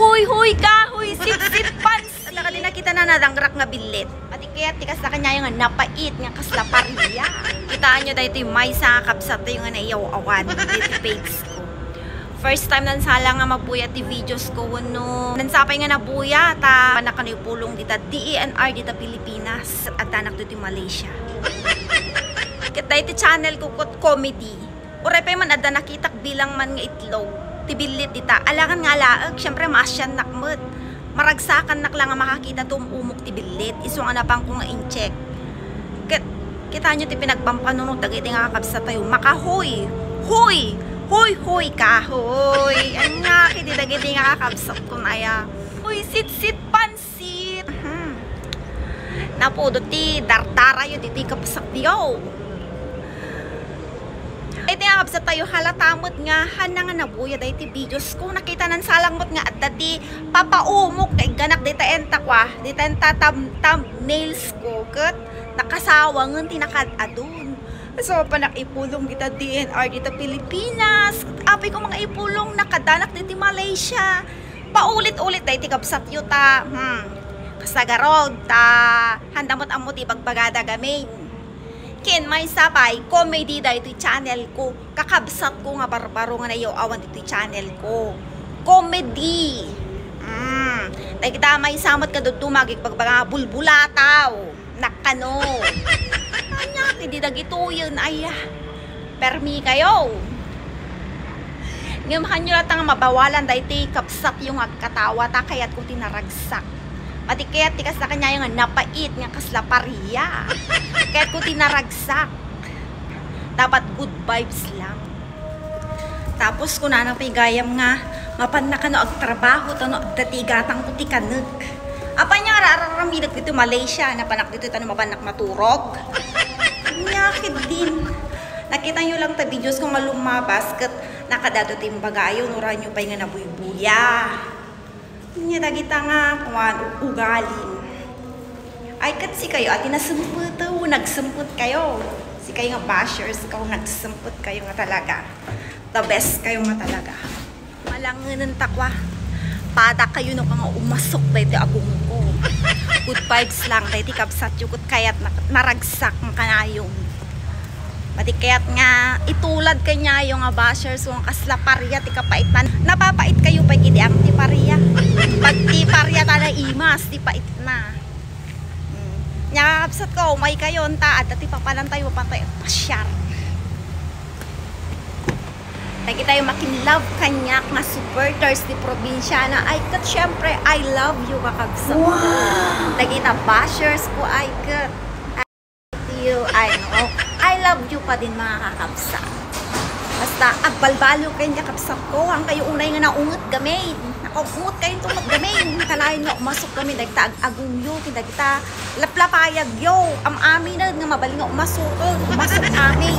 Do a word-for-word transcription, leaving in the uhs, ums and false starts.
Huy, huy, kahoy, sitsit, pansit. Ata kadi nakita na nadangrak nga billit. Pati kayat ti kasla kaniayo nga napait nga kasla paria. Kitaenyo daytoy maysa nga kabsattayo nga naiyaw-awan ditoy page ko. First time nansala nga mabuya ti videos ko wenno nansapay nga nabuya ta panakano ipulong dita D E N R dita Pilipinas. Addanak ditoy Malaysia. Ket daytoy channel ko ket comedy. Uray pay man adda nakitak bilang man nga itlog ti billit dita. Alangan nga alaek, siyempre, maasiannak met. Maragsakannak la nga makakita ti um-umok ti billit. Isu nga napanko nga in-check. Ket, kitaenyo ti pinagpampanunot dagiti nga kakabsattayo. Makahoy! Hoy! Hoy, hoy, kahoy! Ania kadi dagiti nga kakabsatko, aya? Hoy, sitsit, pansit! Sit. Mhm. Napudot ti dardarayo ditoy kabsatyo. Iti nga kabsattayo, halata met nga hana nga nabuya daytoy videos ko. Nakita, nansalang met nga adda ti papaumok nga igganak dita enta kua, dita enta thumb-, thumbnails ko. Ket nakasawangen ti nakaad-adun. So, panak ipulong dita D E N R dita Pilipinas. Apay ko nga ipulong, nakadanak ditoy Malaysia. Paulit-ulit daytoy kabsatyo ta, hmm, kasta garud ta, handa met ammo ti ibagbagada gamin. Ken maysa pay, comedy daytoy channel ko. Kakabsatko nga barbaro nga naiyaw-awan ditoy channel ko. Comedy. Hmm, dagita maysa met nga dadduma nga igbagbaga nga bulbulataw. Nakano. Ania kadi dagitoyen, aya? Permi kayo. Ngem hanyo latta nga mabawalan daytoy kabsatyo nga agkatawa ta kayatko ti naragsak. Pati kayat ti kasla kaniayo nga napait nga kasla paria. Kayatko ti naragsak. Dapat good vibes lang. Tapos kunana pay gayam nga, mapanna kano agtrabaho ta no adda ti igatangko ti kanek. Apay nga, ar-, ar-, aramidek ditoy Malaysia, napanak ditoy ta no mapannak maturog. Ania ketdin. Nakitayo lang ta videos ko nga lumabas ket nakadto ti imbagayo, no ranyo pay nga nabuybuya. Nia dagita nga kuan, ugalin. Ay, ket sikayo, ati nasempet, oh, nagsempet kayo. Sikayo nga bashers ko, nagsempet kayo nga talaga. The best kayo nga talaga. Malangenen ta kua. Pada kayo no ka nga umasok daytoy agungko. Good vibes lang, daytoy kabsatyo, ket kayat na, naragsak nga kanayon. Madi kayat nga itulad kaniayo nga bashers, nga kasla paria ti kapaitna. Napapait kayo pay iti ang ti paria. Pag ti paria ta naimas ti paitna. Hmm. Nia, kakabsatko, umay kayo, enta, adda ti papanantayo, mapantayo pasiar. Dagitayo makin-love kaniak nga supporters ti probinsiana, ay ket, siyempre, I love you, kakabsat. Wow! Dagita bashers ko, ay ket, you, I know. I love you pa din, mga kakabsat. Basta, agbalbaliw kayo nga kabsat ko, ang kayo unay nga naunget gamin. Nakaunget kayo tunget gamin. Kanayon nga umasok gamin, dagita ag-, agungyo, ken dagita laplapayag yo. Am-aminan nga mabalin nga umasok, umasok amin.